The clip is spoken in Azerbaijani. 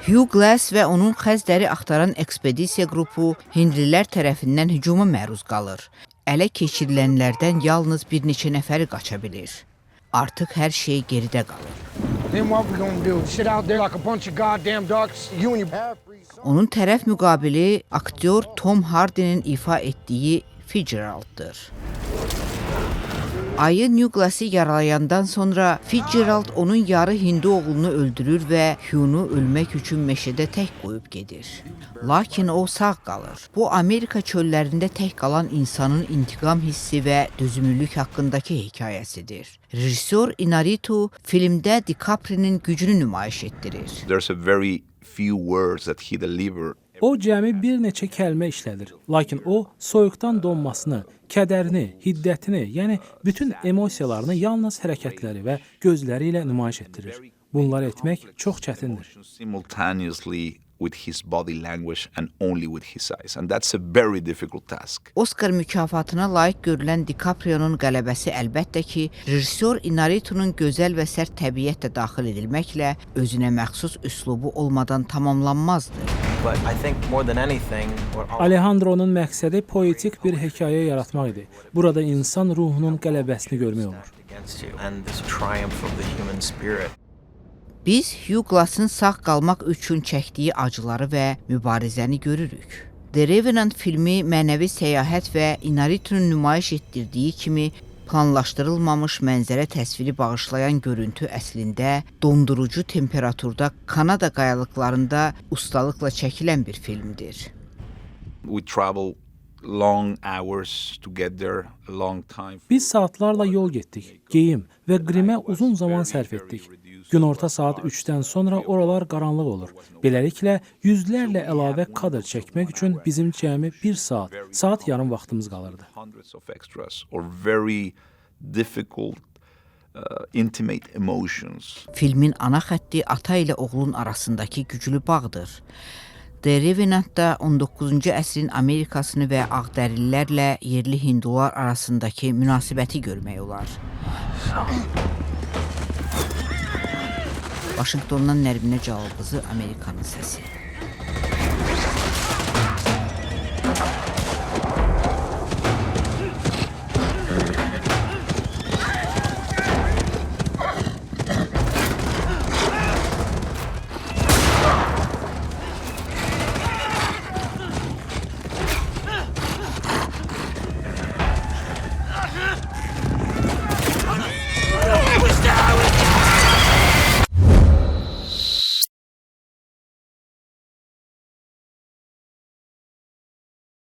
Hugh Glass və onun xəz dəri axtaran ekspedisiya qrupu hindlilər tərəfindən hücuma məruz qalır. Ələ keçirilənlərdən yalnız bir neçə nəfəri qaça bilir. Artıq hər şey geridə qalıb. Then what we gonna do? Sit out there like a bunch of goddamn ducks? You and your Onun tərəf müqabili aktyor Tom Hardinin ifa etdiyi Fitzgerald'dır. Ayı Newglass'ı yaralayandan sonra Fitzgerald onun yarı hindu oğlunu öldürür və Hugh-nu ölmək üçün meşədə tək qoyub gedir. Lakin o sağ qalır. Bu Amerika çöllərində tək qalan insanın intiqam hissi və dözümlülük haqqındakı hekayəsidir. Rejissor Inarritu filmdə DiCaprio-nin gücünü nümayiş etdirir. There's a very few words that he delivered. O cəmi bir neçə kəlmə işlədir. Lakin o soyuqdan donmasını, kədərini, hiddətini, yəni bütün emosiyalarını yalnız hərəkətləri və gözləri ilə nümayiş etdirir. Bunları etmək çox çətindir. Simultaneously with his body language and only with his eyes. And that's a very difficult task. Oscar mükafatına layiq görülən DiCaprio-nun qələbəsi əlbəttə ki, rejissor Inarritunun gözəl və sərt təbiət də daxil edilməklə özünə məxsus üslubu olmadan tamamlanmazdı. But I think more than anything, what Alejandro'nun məqsədi poetik bir hekayə yaratmaq idi. Burada insan ruhunun qələbəsini görmək olur. Against you and this triumph of the human spirit. Biz Hugh Glass'ın sağ qalmaq üçün çəkdiyi acıları və mübarizəni görürük. The Revenant filmi mənəvi səyahət və Inarritunun nümayiş etdirdiyi kimi planlaşdırılmamış mənzərə təsviri bağışlayan görüntü əslində dondurucu temperaturda Kanada qayalıqlarında ustalıqla çəkilən bir filmdir. We travel long hours to get there, a long time. Biz saatlarla yol getdik, geyim və qrimə uzun zaman sərf etdik. Günorta saat 3-dən sonra oralar qaranlıq olur. Beləliklə, yüzlərlə əlavə kadr çəkmək üçün bizim cəmi 1 saat, saat yarım vaxtımız qalırdı. Hundreds of extras or very difficult, intimate emotions. Filmin ana xətti ata ilə oğlun arasındakı güclü bağdır. The Revenant-da 19-cu əsrin Amerikasını və ağdərililərlə yerli hindular arasındakı münasibəti görmək olar. Vaşinqtondan Nərminə Cəlalqızı, Amerikanın səsi.